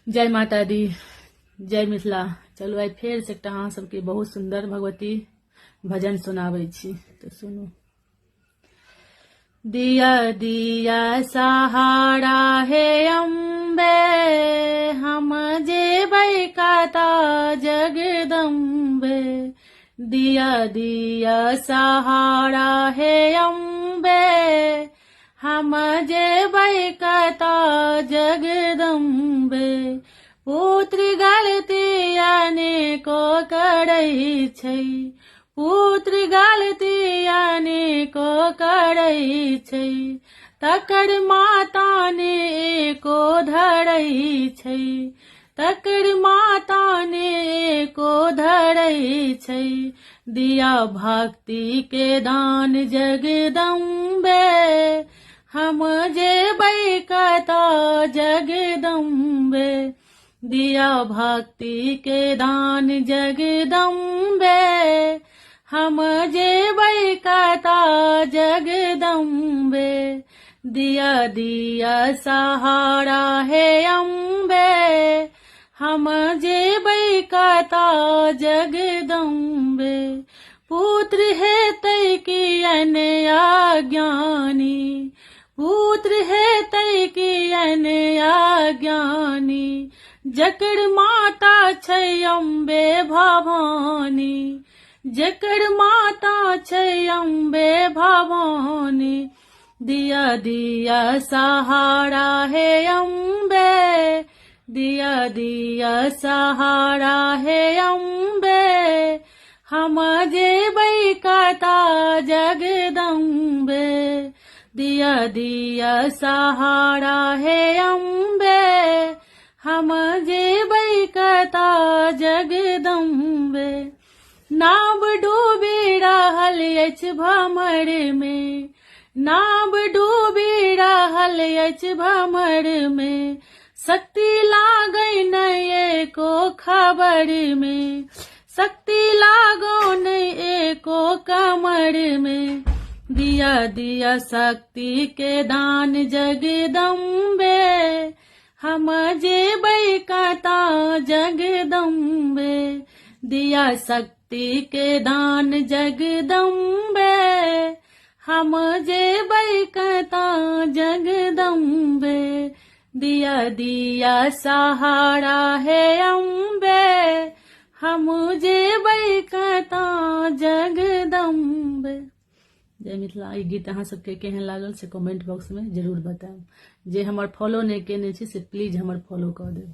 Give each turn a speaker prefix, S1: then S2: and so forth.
S1: जय माता दी, जय मिथिला। चलू आइ फेर से एकटा अहाँ सबके बहुत सुंदर भगवती भजन सुनाबै छी, तऽ सुनू। दिया दिया सहारा हे अम्बे, हम जेबै कता जगदम्बे। दिया दिया सहारा हे अम्बे, हम जेबै कता जगदम्बे। पुत्र गलती अनेको करै छै, पुत्र गलती अनेको करै छै, तकर माता ने एको धरै छै, तकर माता ने एको धरै छै। दिया भक्ति के दान जगदम्बे, हम जेबै कता जगदम्बे। दिया भक्ति के दान जगदम्बे, हम जेबै कता जगदम्बे। दिया दिया सहारा हे अम्बे, हम जेबै कता जगदम्बे। पुत्र हेतै कियन अज्ञानी, पुत्र हेतै कियन अज्ञानी, जकर माता छै अम्बे भवानी, जकर माता छै अम्बे भवानी। दिया दिया सहारा हे अम्बे, दिया दिया सहारा हे अम्बे, हम जेबै कता जगदम्बे। दिया दिया सहारा हे अम्बे, हम जेबै कता जगदम्बे। नाव डूबि रहल अछि भमर मे, नाव डूबि रहल अछि भमर मे, शक्ति लागै नहि एको खबर मे, शक्ति लागो नहि एको कमर मे। दिया दिया शक्ति के दान जगदम्बे, हम जेबै कता जगदम्बे। दिया शक्ति के दान जगदम्बे, हम जेबै कता जगदम्बे। दिया दिया सहारा हे अम्बे, हम जेबै कता जगदम्बे। जय मिथिला। ई गीत अहाँ सबके केहन लागल से कमेंट बॉक्स में जरूर बतायब। जे हमर फॉलो नहि केने छी से प्लीज हमर फॉलो कऽ देब।